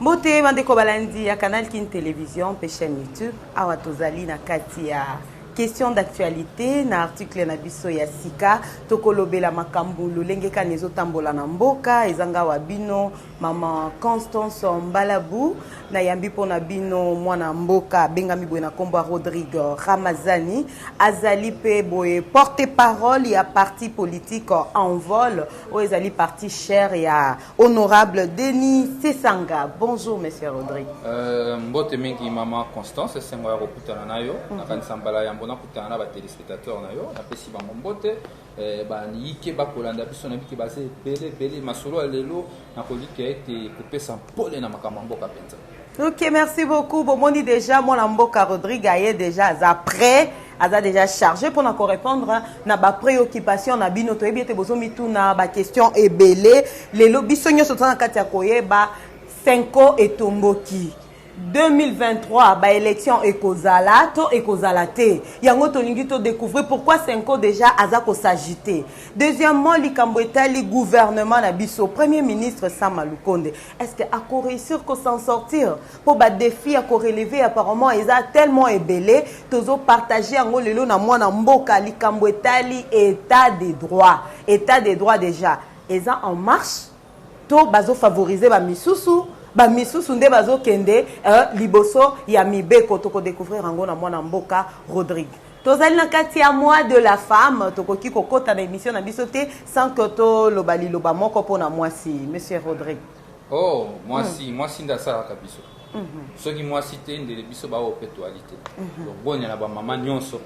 Mbote bandeko balandi ya Canal Kin Télévision mpe chaîne YouTube. Awa tozali na kati ya question d'actualité na article na biso ya sika. Tokolobela makambo lolenge kani ezotambola na mboka. Ezanga wa bino mama Constance Mbalabu, nayambi mpona bino mwana mboka abengami boye na nkombo ya Rodrigue Ramazani, azali mpe boye porte parole ya parti politique Envol, oyo ezali parti cher ya honorable Denis Sesanga. Bonjour monsieur Rodrigue. Mbote mingi mama Constance, esengo ya kokutana na yo. Nakanisa mbala yambo nakutana na batéléspectateur na yo, napesi bango mbote. Baniyike bakolanda biso na bike baza ebele ebele. Masolo ya lelo nakolika ete kopesa mpole na makambo ya mboka mpenza. Ok, merci beaucoup. Bomoni déjà mwana mboka Rodrigue aye déjà, aza prêt, aza déjà chargé mpona korépondre na bapréoccupation na bino. Toyebi ete bozomituna baquestion ebele. Lelo biso nyonso toza na kati ya koyeba: CENCO etomboki, 2023 baélection ekozala to ekozala te? Yango tolingi todécouvrir pourquoi CENCO déjà aza kos'agiter. Deuxièmement, likambo etali gouvernement na biso, premier ministre Sama Lukonde, est ce que akoréussir kos'en sortir? Mpo badéfi ya korelever apparemment eza tellement ebele. Tozopartage yango lelo na mwana mboka. Likambo etali état de droit, état de droit déjà eza en marche to bazofavorize bamisusu, bamisusu nde bazokende liboso ya mibeko? Tokodécouvrir yango na mwana mboka Rodrigue. Tozali na kati ya mois de la femme, tokoki kokɔta na émission na biso te sans que toloba liloba moko mpona mwasi, monsieur Rodrigue. Oh, mwasi, mwasi nde asalaka biso. Soki mwasi te, ndele biso baoyo mpe toali te. Tobonya na bamama nyonso.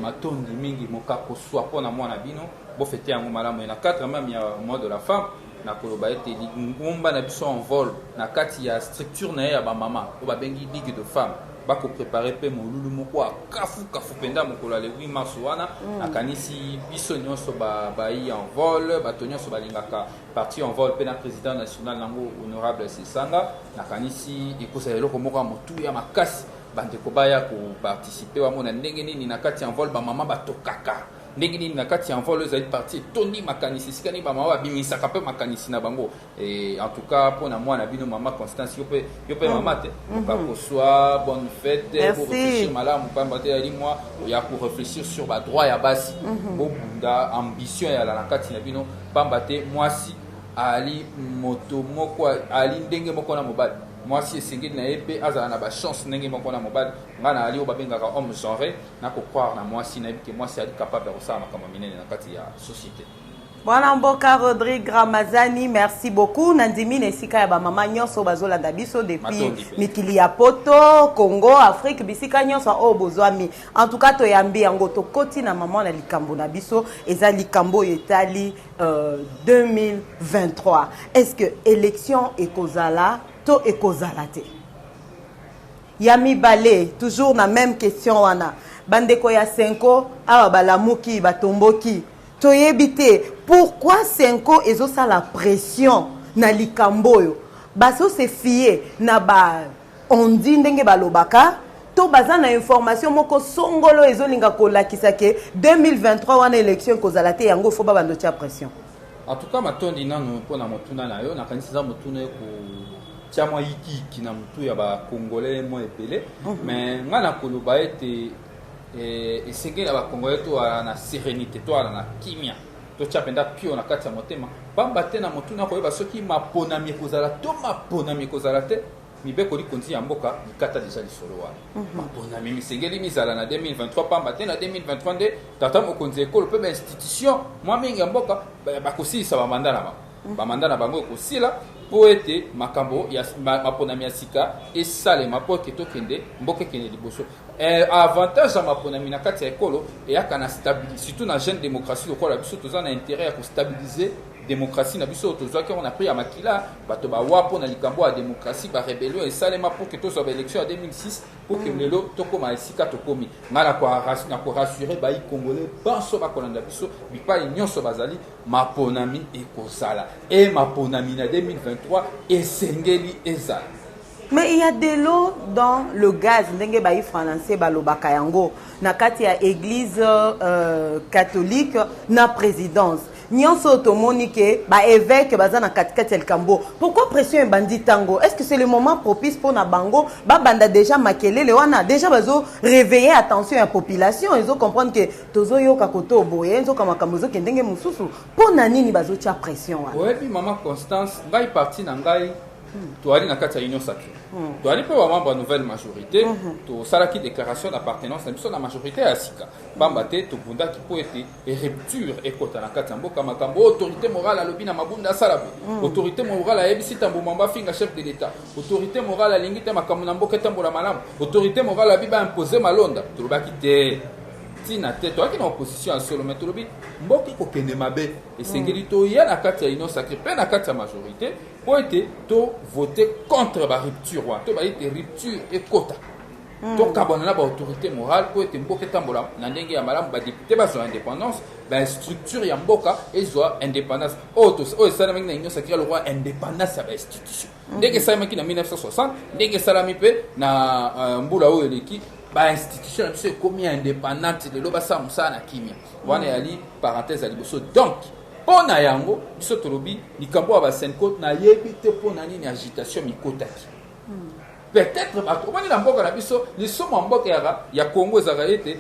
Matondi mingi, moka koswa mpo na mwana bino, bofete yango malamu. E na 4 même ya mois de la femme, nakoloba ete lingomba na biso Envol, na kati ya structure na ye ya bamama oyo babengi Ligue de Femme, bakoprépare mpe molulu moko ya kafukafu mpenza mokolo ya le 8 mars wana. Nakanisi biso nyonso bayi Envol, bato nyonso balingaka parti Envol mpe na président national nango honorable Sesanga, nakanisi ekozala eloko moko ya motuya makasi. Bandeko baya koparticiper, bamona ndenge nini na kati ya Envol bamama batokaka, ndenge nini na kati ya Envol oyo ezali parti etondi makanisi, esika nini bamama babimisaka mpe makanisi na bango. Et en tout cas, mpona mwana bino mama Constance, yo mpe mama te, okakoswa bonne fête. Boréfléchir malamu, pamba te yali mwa ya koréfléchir sur badroit ya basi. Bobunda, ambition eyala na kati na bino, pamba te mwasi ali moto moko, ali ndenge moko na mobali. Mwasi esengeli na ye mpe azala na bachance ndenge moko na mobali. Ngai na ali oyo babengaka homme genre, nakocroire na mwasi, nayebi ke mwasi ali capable ya kosala makambo minene na kati ya société. Mwana mboka Rodrigue Ramazani, merci beaucoup. Nandimi na esika ya bamama nyonso bazolanda biso depuis mikili ya Poto, Congo, Afrique, bisika nyonso oyo bozwami. En tout cas toyambi yango. Tokoti na mama na likambo na biso, eza likambo oyo etali 2023. Est ce que élection ekozala to ekozala te? Ya mibale, toujours na même question wana, bandeko ya CENCO awa balamuki, batomboki. Toyebi te pourquoi CENCO ezosala pression na likambo oyo. Bazose fier na ba ondi ndenge balobaka to baza na information moko songolo ezolinga kolakisa ke 2023 wana élection ekozala te, yango fo babanda otia pression? En tout cas, matondi nanu mpona motuna na yo. Nakanisi eza motuna ekotia mwa yikiyiki na motu ya bacongolais mwa ebele. Mais ngai nakoloba ete esengeli na bacongolais toala na sérénité, toala na kimia, totya mpenza pio na kati ya motema, pamba te na motuna koyeba soki maponami ekozala to maponami ekozala te, mibeko likonzi ya mboka likata deja lisolo wana. Maponami misengeli mizala na 2023, pamba te na 2023 nde tata mokonzi ekolo mpe bainstitution mwa mingi ya mboka bakosilisa bamanda na bango. Bamanda na bango ekosila mpo ete makambo ya maponami ya sika esalema, mpo eke tokende, mboka ekende liboso. Avantage ya maponami na kati ya ekolo eyaka na stabilité, surtout na jeune démocratie lokola biso. Toza na intérêt ya kostabiliser démocratie na biso oyo tozwaki yango na prix ya makila. Bato bawa mpo na likambo ya démocratie, barébellion esalema pour ke tozwa baélection ya 2006, pour ke lelo tokóma esika tokómi. Ngai na korassure bayi congolais banso bakolanda biso bipai nyonso bazali, maponami ekozala e maponami na 2023 esengeli ezala. Mais il y a de l'eau dans le gaz, ndenge bayi français balobaka yango, na kati ya église catholique na présidence. Nyonso oyo tomoni ke ba évêque baza na katikati ya likambo. Pourquoi pression ebandi tango? Est-ce que c'est le moment propice mpona bango babanda déjà makelele wana? Déjà bazo réveiller attention ya population, ezo comprendre ke tozoyoka koto boye, nzoka makambo ezokende ndenge mosusu. Mpo na nini bazotia pression wana? Oyebi, mama Constance, ngai parti na ngai, toali na kati ya Union sacrée, toali mpe bamembre ya nouvelle majorité. Tosalaki déclaration d'appartenance na biso na majorité ya sika, pamba te tobundaki mpo ete rupture ekɔta na kati ya mboka. Makambo oyo autorité morale alobi na Mabunda asala boye, autorité morale ayebisi Tambo Mwamba afinga chef de l'État, autorité morale alingi te makambo na mboka etambola malamu, autorité morale abi baimpose malonda, tolobaki te, ntina te. Toyaki na opposition ya solo, mais tolobi mboka ekokende mabe, esengeli toya na kati ya Union sacrée mpe na kati ya majorité mpo ete tovote contre barupture wana. To bayi te rupture ekota, tokabwana na baautorité morale mpo ete mboka etambola na ndenge ya malamu, badéputé bazwa indépendance, bastructure ya mboka ezwa indépendance. Oyo esalamaki na Union sacrée lokola indépendance ya bainstitution, ndenge esalamaki na 1960, ndenge esalami mpe na mbula oyo eleki, bainstitution na biso ekomi indépendante lelo, basala mosala na kimia. Wana eyali parenthèse ya liboso. Donc mpo na yango biso tolobi likambo ya baCENCO, nayebi te mpo na nini agitation mikotaki. Peut-être bato omoni na mboka na biso, lisumu ya mboka yaka ya Congo ezalaka ete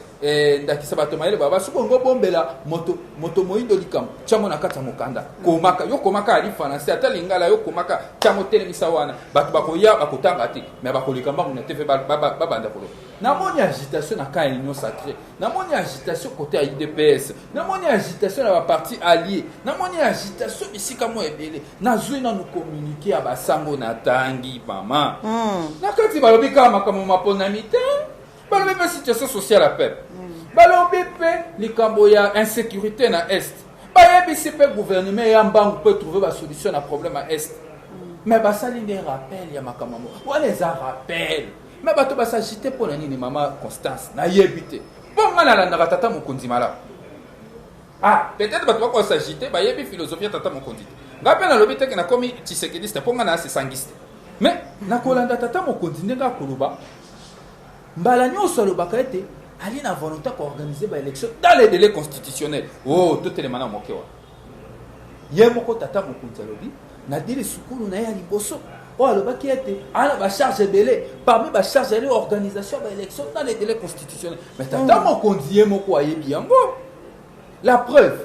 ndakisa bato mayele baba soki ongo bombela moto, moto moyindo likambo, tiango na kati ya mokanda, komaka yo, komaka ali français ata lingala, yo komaka, tiango, telemisa wana, bato bakoya bakotanga te, mais bakoleka mbangu na te mpe babanda koloba. Namoni agitation na camp ya Union sacrée, namoni agitation côté ya UDPS, namoni agitation na baparti allié, namoni agitation bisika mo ebele. Nazwi nanu communiqué ya basango, natangi, mama. Na kati balobi kaka makambo maponami te, balobi mpe situation sociale ya peuple, balobi mpe likambo ya insécurité na Est, bayebisi mpe gouvernement ya mbangu mpe trouver basolution na problème ya Est. Mais basali nde rappel ya makambo yango wana, eza rappel. Mais bato basagite mpo na nini, mama Constance? Nayebi te, mpo nga nalandaka tata mokonzi malamu. Ah, peut-être bato bakosagite bayebi philosophie ya tata mokonzi te. Ngai mpe nalobi teke nakomi tshisekediste, mpo ngai na sesangiste, mais nakolanda tata mokonzi ndenge akoloba. Mbala nyonso alobaka ete ali na volonté koorganiser baélection dans les délais constitutionnels. Oh, totelema na moke wana. Ye moko tata mokonzi alobi na dili sukulu na ye ya liboso oyo, alobaki ete ana bacharge ebele, parmi bacharge ali organisation ya baélection dans les délais constitutionnels. Mais tata mokonzi ye moko ayebi yango. La preuve,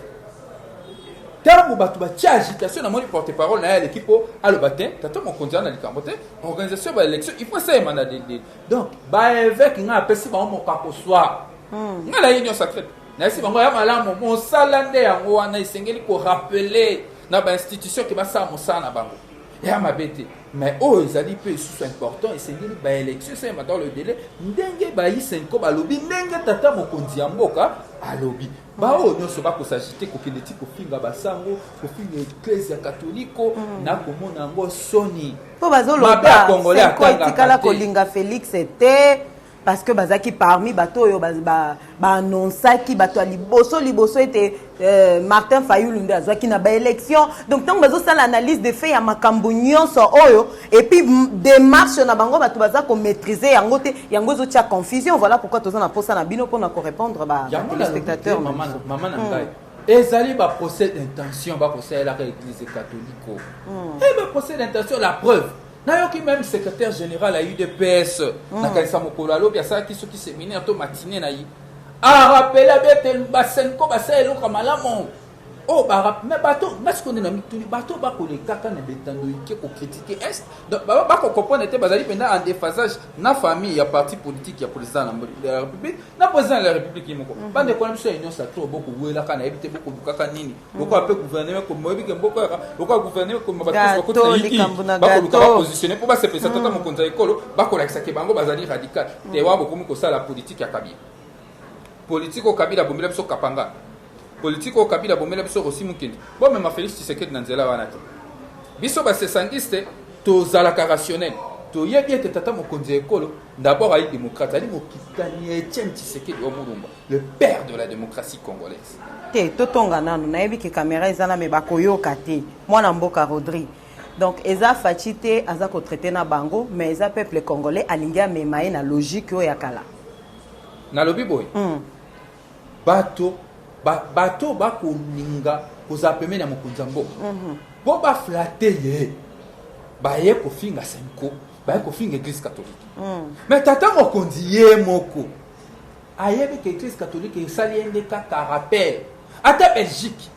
ntango bato batia agitation, namoni porte parole na ye aleki mpo aloba te tata mokonzi aza na likambo te, organisation ya baélection il faut esalema na délai. Donc baévêque, ngai apesi bango mokako soir, ngai na ye Union sacrée, nayesi bango ya malamu mosala nde yango wana. Esengeli korappeler na bainstitution ke basala mosala na bango ya mabe te. Mais oyo ezali mpe lisusu important, esengeli baélection esalema dans le délai, ndenge bayi CENCO balobi, ndenge tata mokonzi ya mboka alobi. Baoyo nyonso bakosagite, kokende ti kofinga basango, kofinga eklese ya katoliko, nakomona yango soni. Mpo Mabe ya bazoloba Congolais CENCO atangaka etikala te. kolinga Félix te, parce que bazalaki parmi bato oyo baannonsaki bato ya liboso liboso ete Martin Fayulu nde azwaki na baélection. Donc ntango bazosala analyse de fait ya makambo nyonso oyo, et puis démarche na bango, bato baza komaîtrise yango te, yango ezotia confusion. Voilà pourquoi toza na posa na bino mpona korépondre Yango nalobi te. batéléspectateur. Mama na ngai, ezali baprocès d'intention bakosalelaka église catholique, e baprocès d'intention. La preuve, nayoki même secrétaire général ya UDPS, nakanisa mokolo alobi asalaki soki séminaire to matinée na ye, arappeler abi ete baCENCO basala eloko ya malamu oyo. Mais bato nga sikoyo nde na mituni, bato bakolekaka na betando ike kocritiquer est, donc bakocomprendre te, bazali mpenza en déphasage na famille ya parti politique ya président de la République, na président de la République ye moko. Bandeko na biso ya Union sacrée, bokowelaka, nayebi te bokolukaka nini. Lokola mpe gouvernement oyebi ke mboka yaka lokola gouvernement koma bato Gâteau, bakoti na yiki, likambo na bakoluka gâteau. bapositionne mpo basepelisa tata mokonzi ya ekolo, bakolakisake bango bazali radical te. Wana bokomi kosala politique ya Kabila, politique oyo Kabila abombela biso Kapanga, politique oyo Kabila abombela biso Rossy Mukendi. Bomema Félix Tshisekedi na nzela wana te. Biso basesangiste tozalaka rationnel, toyebi ete tata mokonzi ya ekolo d'abord ayi démocrate, ali mokitani ya Etienne Tshisekedi wa Mulumba, le père de la démocratie congolaise. Te, totonga nanu, nayebi ke caméra eza na me bakoyoka te. Mwana mboka Rodrigue, donc eza Fatshi te aza kotraite na bango, mais eza peuple congolais alingi amema ye na logique oyo ya kala. Nalobi boye, bato bato bakolinga Kozala pembeni ya mokonzi ya mboka mpo baflatter ye, baye kofinga CENCO, baye kofinga Église catholique. Mais tata mokonzi ye moko ayebi ke Église catholique esali ye nde kaka rappel. Ata Belgique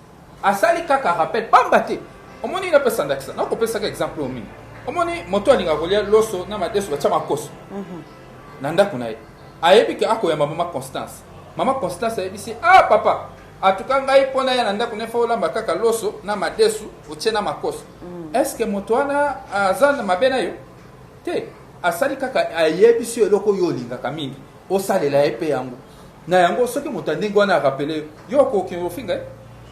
asali kaka rappel pamba te. Omoni, napesa ndakisa, nakopesaka exemple oyo mingi. Omoni, moto alingaka kolia loso na madeso batya makoso na ndako na ye, ayebi ke akoyamba mama Constance. Mama Constance ayebisi: "Ah papa, atuka ngai mpo na ya na ndako, nefa olamba kaka loso na madesu otie na makoso." Est ce que moto wana aza na mabe na yo te? Asali kaka ayebisi yo eloko oyo olingaka mingi, osalela ye mpe yango na yango. Soki moto ya ndenge wana arappeler yo, yo okokende ofinga ye?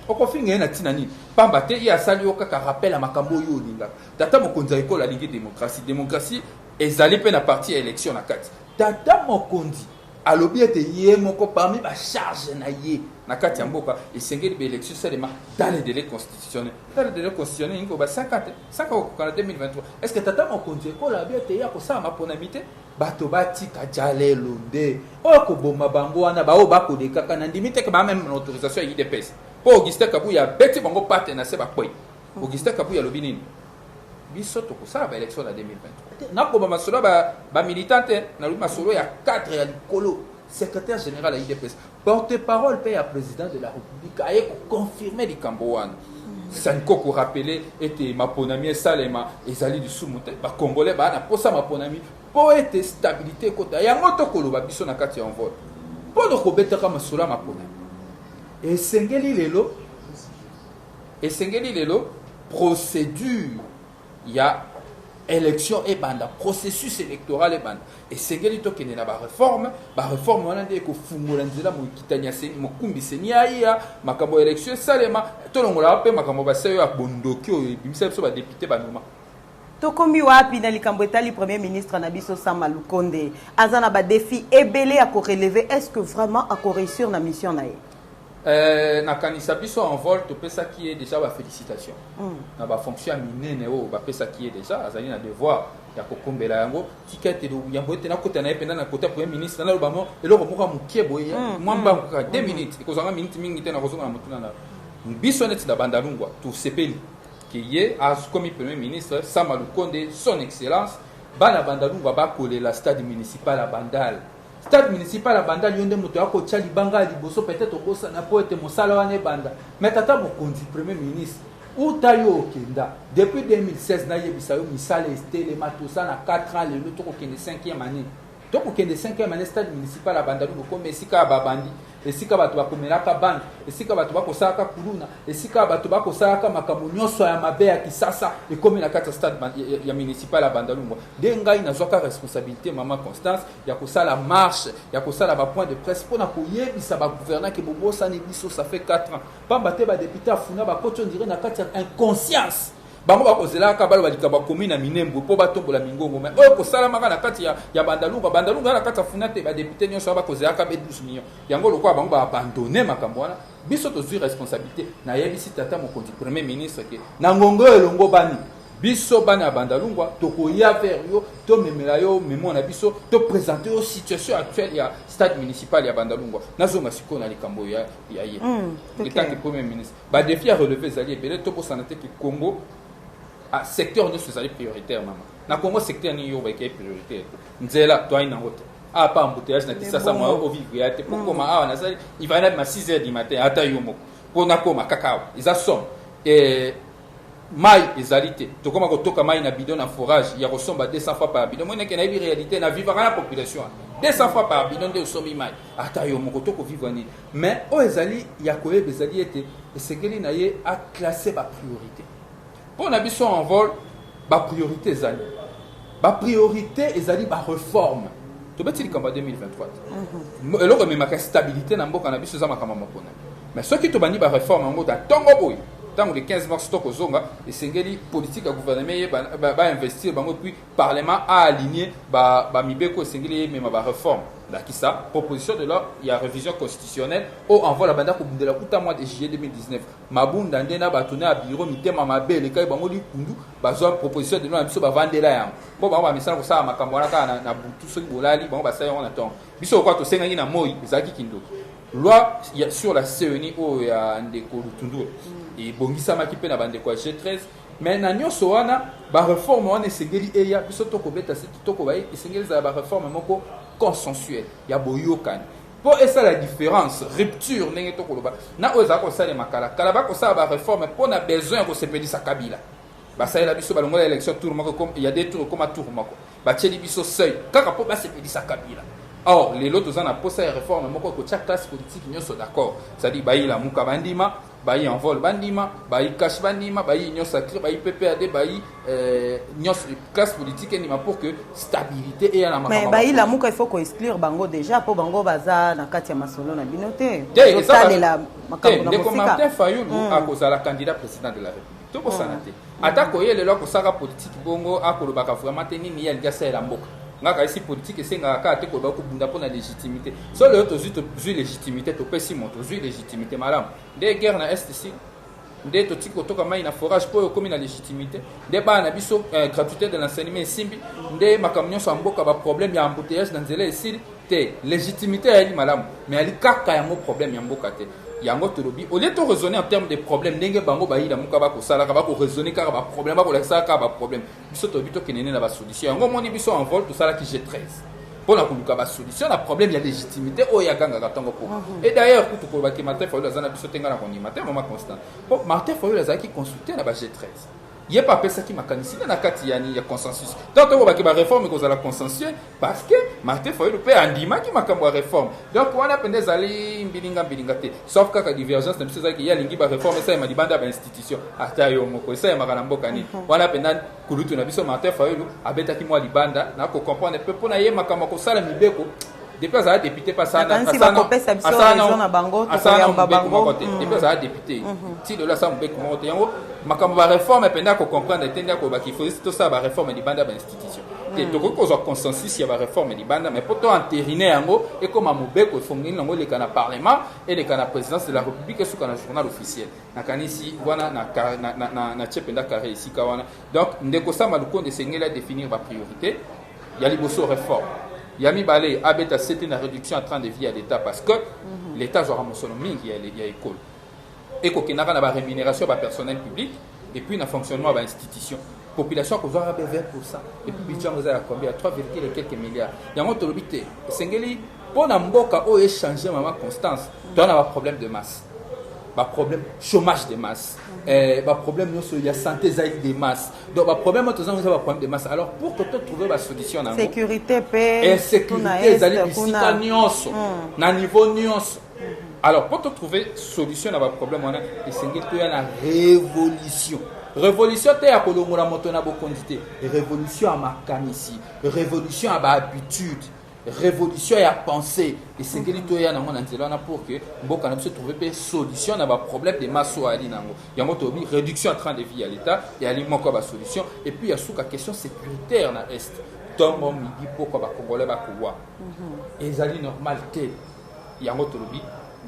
Okofinga ye na ntina nini? Pamba te ye asali yo kaka rappel ya makambo oyo olingaka. Tata mokonzi ya ekolo alingi démocratie. Démocratie ezali mpe na parti ya élection na kati. Tata mokonzi alobi ete ye moko, parmi bacharge na ye na kati ya mboka, esengeli baélection esalema dans le délai constitutionnel. Dans le délai constitutionnel elingi koba 5 ans te, 5 ans kokoka na 2023. Est ce que tata mokonzi ekolo alobi ete ye akosala maponami te? Bato batika jalelo nde oyo koboma bango wana. Baoyo bakolekaka na ndimi te ke baa même na autorisation ya UDPS, mpo Augustin Kabuya abeti bango pate na se bakwei. Augustin Kabuya alobi nini? Biso tokosala baélection na 2023. Nakoba masolo ya bamilitant te, nalobi masolo ya cadre ya likolo. Secrétaire général ya UDPS, porte parole mpe ya président de la République, aye koconfirmer likambo wana. CENCO korappeler ete maponami esalema ezali lisumu te. Bacongolais baa na posa maponami mpo ete stabilité ekota. Yango tokoloba biso na kati ya Envol, mpo na kobetaka masolo ya maponami, esengeli lelo procédure ya élection ebanda, processus électoral ebanda. Esengeli tokende na baréforme. Baréforme wana nde ekofungola nzela mokitani ya CENI, mokumbi CENI aya, makambo ya élection esalema, tolongolaka mpe makambo basai oyo ya bondoki oyo ebimisa biso badéputé banoma. Tokomi wapi na likambo etali premier ministre na biso Sama Lukonde? Aza na badéfi ebele ya korelever. Est ce que vraiment akoréussir na mission na ye? Nakanisa biso Envol topesaki ye déjà bafélicitation na bafonction ya minene oyo bapesaki ye déjà. Azali na devoir ya kokombela yango. Tika ete yambo ete nakota na ye mpenza na kota premier ministre, naloba mo eloko moko ya mokie boye, mwa mbangu kaka 2 minutes, ekozwanga minute mingi te. Nakozonga na motuna na biso. Neti na Bandalungwa, tosepeli ke ye akomi premier ministre, Sama Lukonde, son excellence. Bana Bandalungwa bakolela stade municipal ya Bandal. Stade municipal ya Bandal, yo nde moto akotya libanga ya liboso. Peut-être okosana mpo ete mosala wana ebanda. Mais tata mokonzi premier ministre, uta yo okenda depuis 2016, nayebisa yo, misala etelema. Toza na 4 ans, lelo tokokende 5e année, tokokende 5e année. Stade municipal ya Bandalungu komi esika ya babandi, esika bato bakomelaka banque, esika bato bakosalaka kuluna, esika bato bakosalaka makambo nyonso ya mabe ya Kisasa ekomi na kati ya stade ya municipal ya Bandalungwa. Nde ngai nazwaka responsabilité, mama Constance, ya kosala marche, ya kosala bapoint de presse mpona koyebisa bagouvernant ke bobosani biso, ça fait 4 ans. Pamba te badéputé afuna bakoti, on dirait na kati ya inconscience. Bango bakozelaka baloba likambo akomi na Minembwe mpo batombola mingongo. Mais oyo kosalamaka na kati ya Bandalunga, Bandalunga na kati ya Funa te. Badéputé nyonso wana bakozelaka be 12 millions yango. Lokola bango baabandonner makambo wana, biso tozwi responsabilité. Nayebisi tata mokonzi premier ministre ke na ngongo oyo elongo bani, biso bana ya Bandalungwa tokoya vers yo, tomemela yo memo na biso, toprésenter yo situation actuelle ya stade municipal ya Bandalungwa. Nazonga sikoyo na likambo ya ye en tant que premier ministre. Badéfi ya relever ezali ebele. Tobosana te ke Congo, ah, secteur nyonso ezali prioritaire. Mama, na Congo secteur nini oyo baekei prioritaire te? Nzela toyai nango te, apa embouteillage na Kisasa, mwa ovivre ya te. Po koma awa nasali, il nabima 6 heures du matin, ata yo moko, mpo nakoma kaka awa eza somme. Mai ezali te, tokóma kotoka mai na bidon na forage ya kosomba 200 fois par bidon. Moneke nayebi réalité na vivaka na population. 200 fois par bidon nde osombi mai, ata yo moko tokovivre nini? Mais oyo ezali ya koyeba ezali ete esengeli na ye aclasser bapriorité. Mpo na biso Envol, bapriorité ezali, bapriorité ezali baréforme. Tobeti likambo ya 2023. Eloko ememaka stabilité na mboka na biso eza makambo mapona. Mais soki tobandi baréforme yango ta ntongo boye, ntango le 15 mars tokozonga, esengeli politique ya gouvernement ye bainvestir bango, puis parlement aaligné bamibeko esengeli emema baréforme. Ndakisa proposition de loi ya révision constitutionnelle oyo Envol abanda kobundela kuta mois de juillet 2019. Mabunda nde na bato na ya bureau, mitema mabe elekai bango likundu, bazwa proposition de loi na biso, bavandela yango mpo bango bamisala kosala makambo wana kaka na butu. Soki bolali, bango basali yango na ntongo. Biso lokola tosengaki na moi, ezalaki kindoki. Loi sur la CENI oyo ya ndeko Lutundula. Ebongisamaki mpe na bandeko ya G13. Mais na nyonso wana, baréforme wana esengeli eya. Biso tokobeta sete, tokoba, esengeli ezala baréforme moko consensuel, ya boyokani, mpo esala différence, rupture ndenge tokoloba na oyo ezala kosalema kala kala. Bakosala baréforme mpo na besoin ya kosepelisa Kabila. Basalela biso, balongola élection tour moko, ya deux tour ekoma tour moko, batieli biso seuil kaka mpo basepelisa Kabila. Or lelo toza na posa ya réforme moko ekotia classe politique nyonso d'accord, c'est-à-dire bayi Lamuka bandima, bayi Envol bandima, bayi Cash bandima, bayi Union sacrée, bayi PPAD, bayi nyonso, classe politique endima pour que stabilité eya na Mais bayi Lamuka, il faut koexclure bango déjà, mpo bango baza na kati ya masolo na bino te. Ozotalela makambo na Ndeko mosika. Martin Fayulu akozala candidat président de la République, tokosana te. Ata koye lelo akosaka politike bongo, akolobaka vraiment te nini ye alingi asalela mboka. Ngaka esi politike esengaka kaka te koloba kobunda mpo na légitimité. So lelo tozwi légitimité, topesi moto, ozwi légitimité malamu, nde guerre na Est si nde totiki kotoka mai na forage mpo oyo okomi na légitimité, nde bana na biso gratuité de l'enseignement esimbi, nde makambo nyonso ya mboka, baproblème ya embouteillage na nzela esili te. Légitimité eyali malamu, mais ali kaka yango problème ya mboka te. Yango tolobi, au lieu toraisonner en terme de problème ndenge bango bayila moka bakosalaka, bakoraisonner kaka baproblème, bakolakisaka kaka baproblème, biso tolobi tokende nde na basolution. Yango omoni biso Envol tosalaki G13 mpona koluka basolution na problème ya légitimité oyo agangaka ntongo po. Et d'ailleurs kutu kolobaki Martin Fayulu aza na biso te, nga na kondima te, mama Constant, po Martin Fayulu azalaki consulté na ba G13, ye mpe apesaki makanisi nde na kati ya consensus. Donc tokobaki baréforme ekozala consensuel parce que Martin Fayulu mpe andimaki makambo ya réforme. Donc wana mpenza ezali mbilinga mbilinga te, sauf kaka divergence na biso ezalaki ye alingi baréforme esalema libanda ya bainstitution. Ata yo moko, esalemaka na mboka nini? Wana mpenza kulutu na biso Martin Fayulu abetaki mwa libanda na kocomprendre mpe mpona ye makambo ya kosala mibeko. Depuis azala député mpe Nakanisi bakopesa biso raison na bango, tokoyamba mobeko bango. moko te. Depuis azala député ti lelo, asala mobeko moko te. Yango makambo baréforme mpenza akocomprendre te nde akolobaki faut tosala baréforme libanda ya bainstitution te. Tokoki kozwa consensus ya baréforme libanda, mais mpo to entériner yango, ekóma mobeko, efongeli yango, eleka na parlement, eleka na présidence de la République, esuka na journal officiel. Nakanisi wana na tie mpenza carré esika wana. Donc ndeko Sama Lukonde esengeli adéfinir bapriorité. Ya liboso, réforme. Ya mibale, abeta sete na réduction ya train de vie ya l'État, parce que l'État azwaka mosolo mingi ya ekolo, ekokendaka na barémunération ya bapersonnel public et puis na fonctionnement ya bainstitution. Population akozwaka be 20, et puis budget yango eza ya combien? Ya 3 virgule et quelques milliards. Yango tolobi te, esengeli mpo na mboka oyo échange. Mama Constance, toza na baproblème de masse, baproblème chômage de masse, baproblème nyonso ya santé ezali de masse. Donc baproblème oyo toza, eza baproblème de masse. Alors pour que totrouve basolution na yango, Sécurité mpe. Insécurité ezali bisika nyonso, na niveau nyonso. Alors mpo totrouve solution na baproblème wana, esengeli toya na révolution. Révolution te ya kolongola moto na bokonzi te, révolution ya makanisi, révolution ya bahabitude, révolution ya pensée. Esengeli toya nango na nzela wana pour que mboka na biso trouve mpe solution na baproblème de masse oyo ali nango. Yango tolobi réduction ya train de vie ya l'État eyali moko ya basolution. Et puis ya suka, question sécuritaire na Est. Ntongo, midi, pokwa, bacongolais bakowa, ezali normal te. Yango tolobi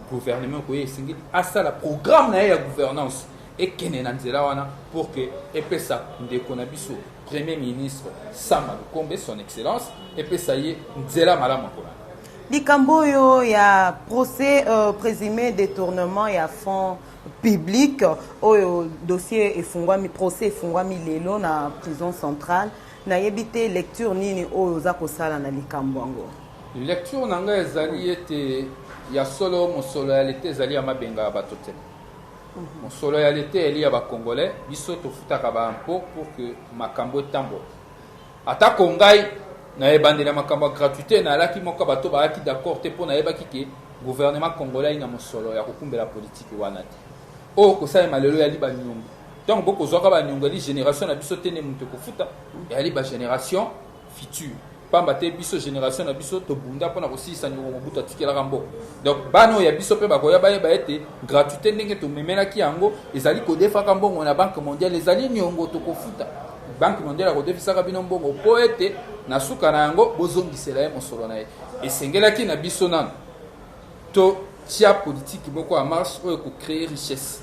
gouvernement koye esengeli asala programme na ye ya gouvernance ekende na nzela wana pour que epesa ndeko na biso premier ministre Sama Lukombe, son excellence, epesa ye nzela malamu akolanda. Likambo oyo ya procès présumé détournement ya fonds public oyo, dossier efungwami, procès efungwami lelo na prison centrale. Nayebi te lecture nini oyo oza kosala na likambo yango. Lecture na ngai ezali ete ya solo, mosolo ya leta ezali ya mabenga ya bato te. Mosolo ya leta eli ya bacongolais. Biso tofutaka baimpôt pour que makambo etambola. Atako ngai na ebandeli ya makambo ya gratuité nayalaki moko bato bayaki d'accord te, mpo nayebaki ke gouvernement congolais ayi na mosolo ya kokumbela politike wana te. Oyo kosalema lelo yali baniongo. Ntango bokozwaka baniongo, yali génération na biso te nde moto ekofuta, eyali bagénération future. Pamba te biso, génération na biso, tobunda mpona kosilisa niongo Mobutu atikelaka mboka. Donc bana oyo ya biso mpe bakoya bayeba ete gratuité ndenge tomemelaki yango ezali kodefaka mbongo na Banque mondiale, ezali niongo tokofuta. Banque mondiale akodefisaka bino mbongo mpo ete na suka na yango bozongisela ye mosolo na ye. Esengelaki na biso nano totia politike moko ya marche oyo ekocréer richesse.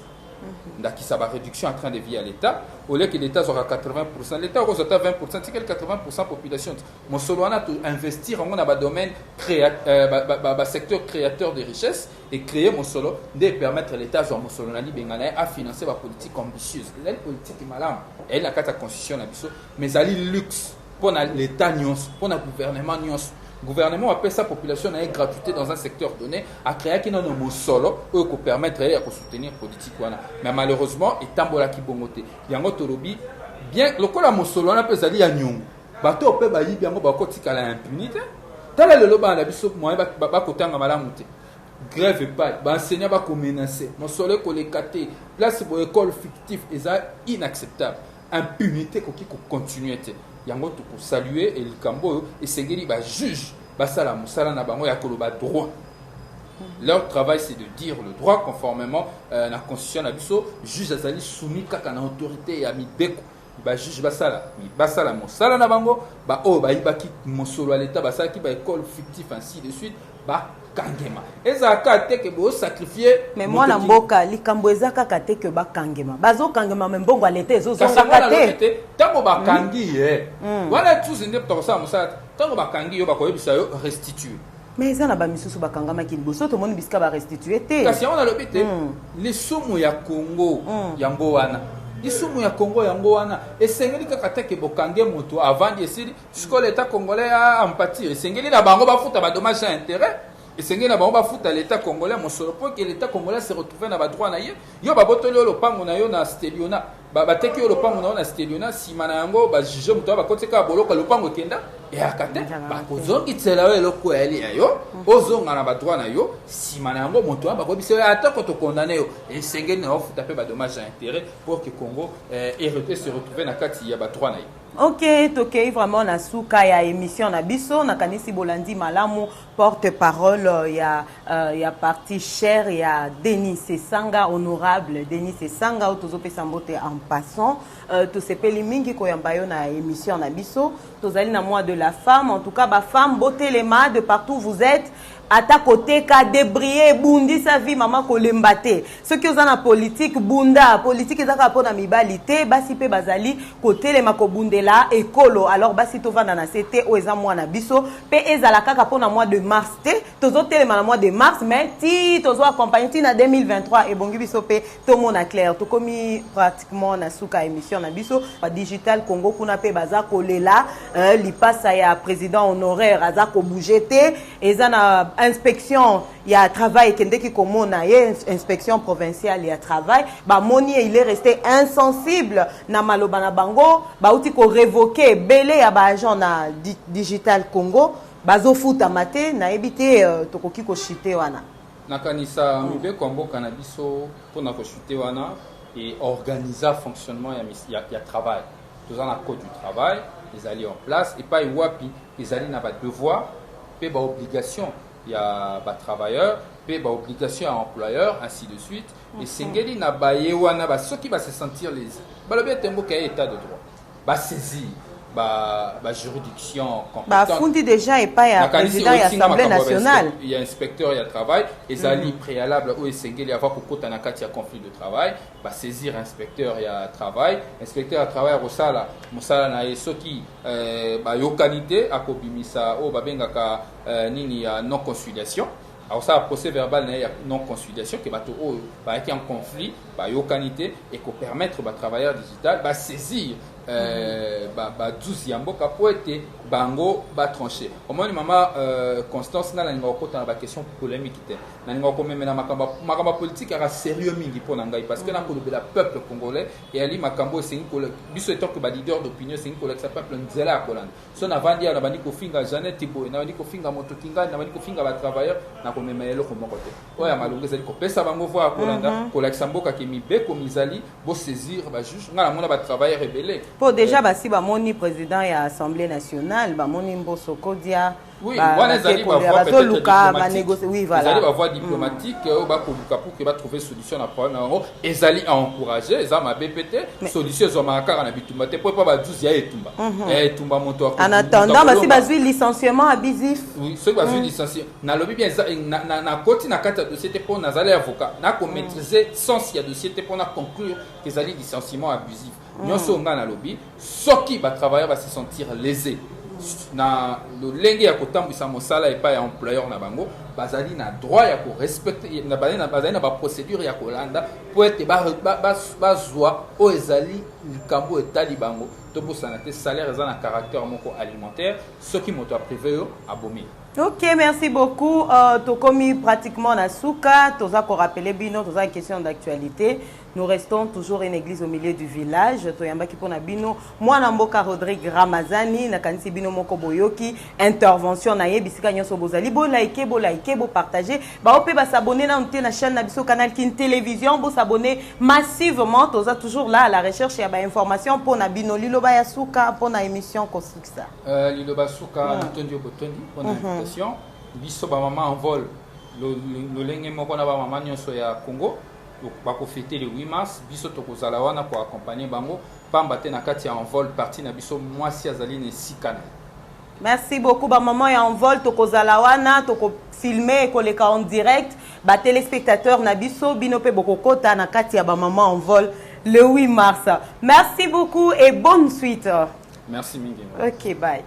Ndakisa, baréduction ya train de vie ya l'État. Au lieu que l'État azwaka 80, l'État akozwa ata 20, tikali 80 population. Mosolo wana, toinvestir yango na badomaine, basecteur créateur de richesse et créer mosolo, nde permettre l'État azwa mosolo na libenga na ye, afinance bapolitique ambitieuse. Ezali politique malamu, ezali na kati ya constitution na biso, mais ezali luxe mpo na l'État nyonso, mpo na gouvernement nyonso. Gouvernement apesa population na ye gratuité dans un secteur donné, acréaki nano mosolo oyo kopermettre ye ya kosoutenir politique wana. Mais malheureusement etambolaki bongo te. Yango tolobi bien, lokola mosolo wana mpe ezali ya nyongo, bato oyo mpe bayibi yango bakotikala impunité. Tala lelo bana na biso, moyen bakotanga malamu te, grève epai baenseignant bakomenacer, mosolo ekoleka te, place boye, école fictif. Eza inacceptable, impunité ekoki kocontinue te. Yango tokosalue likambo oyo. Esengeli bajuge basala mosala na bango ya koloba droit. Leur travail, c'est de dire le droit conformément na constitution na biso. Juge azali soumis kaka na autorité ya mibeko. Bajuge basala mosala na bango. Baoyo bayibaki mosolo ya leta, basalaki baécole fictif, ainsi de suite, bakangema. Ezalaka te ke bosacrifie. Mais mwana mboka, likambo eza kaka te ke bakangema. Bazokangema, mais mbongo ya leta ezozongaka te. Ntango bakangi ye wana, tusi nde tokosala mosala te. Ntango bakangi yo, bakoyebisa yo restitue. Mais eza na bamisusu bakangamaki liboso, tomoni bisika barestitue te. Kasi yango nalobi te, lisumu ya Congo yango wana, lisumu ya Congo yango wana. Esengeli kaka te ke bokange moto, avandi, esili. Sikoyo l'État congolais ampatir. Esengeli na bango bafuta badommage ya intérêt, esengeli na bango bafuta l'État congolais mosolo mpo ke l'État congolais se retrouve na badroit na ye. Yo babotoli yo lopango na yo na Steliona, bateki yo lopango na yo na Steliona, nsima na yango bajuge moto oyo, bakoti kaka boloko, lopango ekenda, eyaka te. Bakozongisela yo eloko eyali ya yo, ozonga na badroit na yo. Nsima na yango, moto wana bakoyebisa yo, atako tokondane yo, esengeli na ofuta mpe badommage ya intérêt pour que Congo se retrouve na kati ya badroit na ye. Ok, tokei vraiment na suka ya émission na biso. Nakanisi bolandi malamu porte parole ya parti cher ya Denis Sesanga, honorable Denis Sesanga, oyo tozopesa mbote en passant. Tosepeli mingi koyamba yo na émission na biso. Tozali na mois de la femme. En tout cas, bafemme, botelema de partout vous êtes, ata koteka, débrouiller, bundisa vie. Mama, kolemba te. Soki oza na politike, bunda. Politike eza kaka mpona mibali te, basi mpe bazali kotelema kobundela ekolo. Alors basi, tovanda na se te. Oyo eza mwana biso mpe ezala kaka mpona mois de mars te. Tozotelema na mois de mars, mais ti tozo accompagne ti na 2023, ebongi biso mpe tomona clair. Tokomi pratiquement na suka émission na biso. Digital Congo kuna mpe baza kolela, lipasa ya président honoraire aza kobouge te. Eza na inspection ya travail ekendeki komona ye, inspection provinciale ya travail, bamoni ye, il est resté insensible na maloba na bango. Bauti korévoke ebele ya baagent na Digital Congo, bazofutama te. Nayebi te, tokoki koshite wana. Nakanisa mibeko ya mboka na biso mpona koshute wana e organisa fonctionnement ya travail. Toza na code du travail, ezali en place, epai wapi ezali na badevoir mpe baobligation ya batravailleur mpe baobligation ya employeur, ainsi de suite. Esengeli na baye wana, basoki base sentir lésé, balobi ete mboka ya état de droit, basaisir ba juridiction compétente. Bafundi déjà epai ya président ya Assemblée nationale. Ya inspecteur ya travail ezali préalable oyo esengeli avant kokota na kati ya conflit de travail. Basaisir inspecteur ya travail. Inspecteur ya travail akosala mosala na ye. Soki bayokani te, akobimisa oyo babengaka nini ya non conciliation. Akosala procès verbal na ye ya non conciliation ke bato oyo bayaki en conflit bayokani te. Ekopermettre batravailleur digital basaisir bazuzi ya mboka mpo ete bango batranche. Omoni, mama Constance, nga nalinga kokota na baquestion polémique te. Nalinga komemela makambo ya politique yaka sérieux mingi mpo na ngai, parce que nakolobela peuple congolais. Eyali makambo esengi biso etant que baleader d'opinion, esengi kolakisa peuple nzela ya kolanda. So navandi awa, nabandi kofinga Jeannette boye, nabandi kofinga moto kingani, nabandi kofinga batravailleur, nakomema eloko moko te. Oyo ya malongo ezali kopesa bango voie ya kolanda, kolakisa mboka ke mibeko mizali, bosaisir bajuge. Ngai namona batravailleur ebele. Mpo déjà basi bamoni président ya Assemblée nationale, bamoni Mboso Kodia. Oui, wana ezali bavoie bazoluka banégocie, oui, voilà. Ezali bavoie diplomatique oyo bakoluka pour que batrouver solution na problème na bango. Ezali à encourager, eza mabe mpe te. Solution ezwamaka kaka na bitumba te, po epa ba 12 ya etumba, ya etumba moto. En attendant, basi bazwi licenciement abusif. Oui, soki bazwi licenciement, nalobi bien, nakoti na kati ya dossier te mpo nazali avocat, nakomaîtriser sens ya dossier te mpo na conclure ke ezali licenciement abusif. Nyonso oyo ngai nalobi, soki batravailleur base sentir lésé na lolenge ya kotambwisa mosala epai ya employeur na bango, bazali na droit ya korespecte, bazali na baprocédure ya kolanda mpo ete bazwa oyo ezali likambo etali bango. Tobosana te, salaire eza na caractère moko alimentaire. Soki moto aprive yo, abomi. Ok, merci beaucoup. Tokomi pratiquement na suka. Toza korappeler bino, toza question d'actualité. Nous restons toujours une église au milieu du village. Toyambaki mpona bino mwana mboka Rodrigue Ramazani. Nakanisi bino moko boyoki intervention na ye. Bisika nyonso bozali, bolike, bolike, bopartage. Bao mpe basabone nanu te na chaîne na biso Canal Kin Télévision, bosabone massivement. Toza toujours là à la recherche ya bainformation mpona bino. Liloba ya suka mpona émission kosukisa? Liloba suka, natondi yo botondi mpona invitation. Biso bamama En Vol, lolenge moko na bamama nyonso ya Congo bakofete le 8 mars, biso tokozala wana koaccompagne bango, pamba te na kati ya Envol, parti na biso, mwasi azali na esika na ye. Merci beaucoup, bamama ya Envol. Tokozala wana, tokofilme, ekoleka en direct. Batéléspectateur na biso, bino mpe bokokota na kati ya bamama Envol le 8 mars. Merci beaucoup et bonne suite. Merci mingi. Ok, bye.